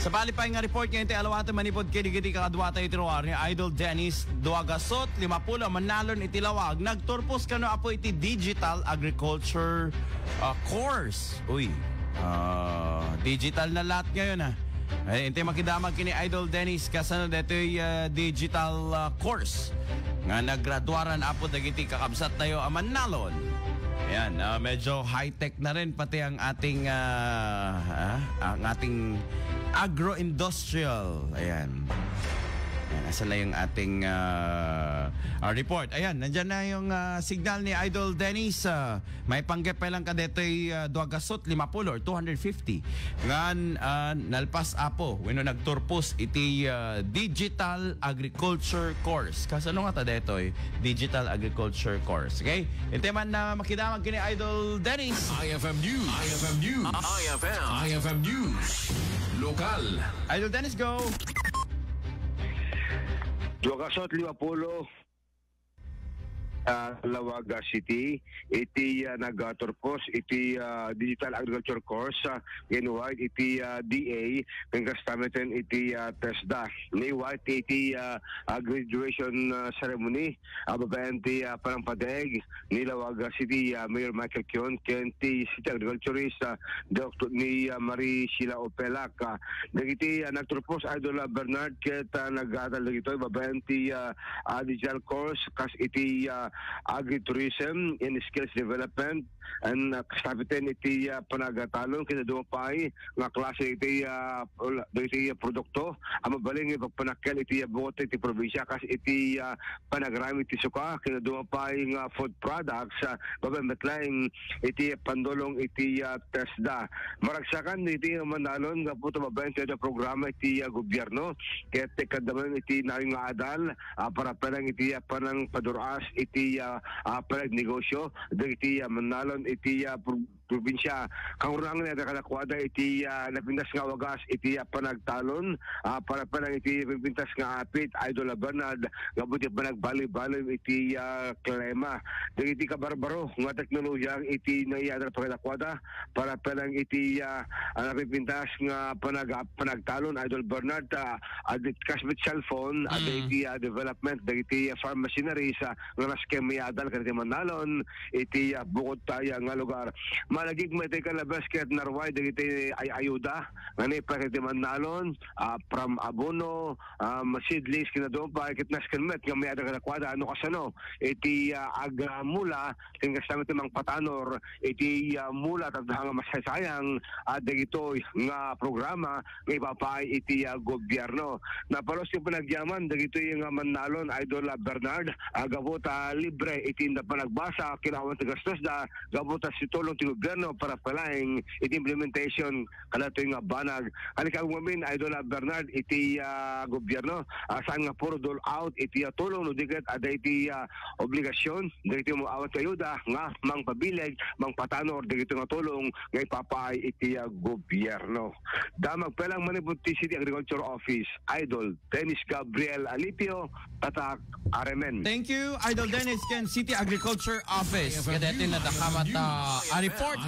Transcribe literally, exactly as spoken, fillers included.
Sabali pay nga report nga iti alawaten manipud ken dagiti kakaduatayo iti ruar ni Idol Dennis, dua gasut limapulo a mannalon iti lawag. Nagturpos kano, Apo, iti digital agriculture, ah, course. Uy, ah, digital na lahat ngayon, ah. Ay, intay makidamag kini Idol Dennis, kasano detoy, ah, digital, ah, course nga naggraduaran, Apo, dagiti kakabsat tayo a mannalon. Ayan, ah, medyo high-tech na rin pati ang ating, ah, ah, ang ating agro-industrial. Ayan. Ayan, asan na yung ating, ah, ah, report? Ayan, nandyan na yung, ah, signal ni Idol Dennis. Ah, may panggep lang ka detoy, ah, dua gasut limapulo or two hundred fifty. Ngan, ah, nalpas, Apo, wenno nagturpos iti, ah, digital agriculture course. Kasano nga ta detoy? Digital agriculture course. Okay? Intay man na makidamag kini Idol Dennis. I F M News. I F M News. I F M. I F M News. Lokal. Idol Dennis, go. Dua gasut limapulo, ah, Lawaga City, iti, ah, nagaturpos iti, ah, digital agriculture course, ah, nga inwait iti, ah, D A, ken kastameten iti, ah, TESDA. Naiwait iti, ah, ah, graduation, ah, ceremony, ah, babaen ti, ah, panangpadaeg ni Lawaga City, ah, Mayor Michael Kion, ken ti City Agriculturist, ah, Doctor ni, ah, Marie Sheila Opelak. Ah, dagiti, ah, nagturpos, Idol, ah, Bernard, ket, ah, nag-adal dagitoy babaen ti, ah, ah, digital course kas iti, ah, agritourism and skills development, and, ah, kastameten iti, ah, panagatalon ken dadduma pay nga klase iti, ah, ula-, iti, ah, produkto a mabalin nga ipagpanakkel iti, ah, bukod iti probinsya kas iti, ah, panagraman iti suka ken dadduma pay nga food products, ah, babaen met laeng iti pandulong iti, ah, TESDA. Maragsakan iti mannalon gapu ta babaen ti programa iti, ah, gobierno ket kaddaman iti nayon nga adal, ah, para pay laeng iti, ah, panangpadur-as iti, ah, ah, panagnegosio dagiti, ah, mannalon iti, ah, pro-, probinsya. Kangrunaan nga adda kadakuada iti, ah, napintas nga wagas iti, ah, panagtalon, ah, para pay laeng iti napintas nga apit, Idol, ah, Bernard, gapu iti panagbalibalin iti, ah, klima. Dagiti kabarbaro nga teknolohiya iti naiadal kadakuada para pay laeng iti, ah, ah, napintas nga panag-, panagtalon, Idol Bernard, ah, ah, di-, kas met cellphone, ah, Mm. dagiti, ah, development, dagiti, ah, farm machineries, ah, nga nasken maiadal kadagiti mannalon iti, ah, bukod ta aya nga lugar. Malagip met iti kalabas ket narway dagiti ay-, ayuda nga naipaay kadagiti mannalon, ah, from abono, um, seedlings, ken dadduma pay ket nasken met nga maiadal kadakuada no kasano iti, ah, agmula ken kasta met ti mangpatanor iti, ah, mula tapno nga masaysayang, ah, dagitoy nga programa nga ipapaay iti, ah, gobierno. Naparos ti panagyaman dagitoy nga mannalon, Idol, ah, Bernard, ah, gapu ta libre iti inda panagbasa, ken awan ti gastos da, gapu ta situlong ti gobierno para pay laeng iti implementation kadatoy nga banag. Ania ti agumamin, Idol, ah, Bernard, iti, ah, gobierno, ah, saan nga puro dole out iti, ah, tulong, no di ket adda iti, ah, obligasyon dagiti maawan ti ayuda nga mangpabileg, mangpatanor dagiti nga tulong nga ipapaay iti, ah, gobierno. Damag pay laeng manipud ti City Agriculture Office, Idol Dennis Gabriel Alipio, Tatak R M N. Thank you, Idol Dennis, ken City Agriculture Office. Kadeti na dakamat, ah, a report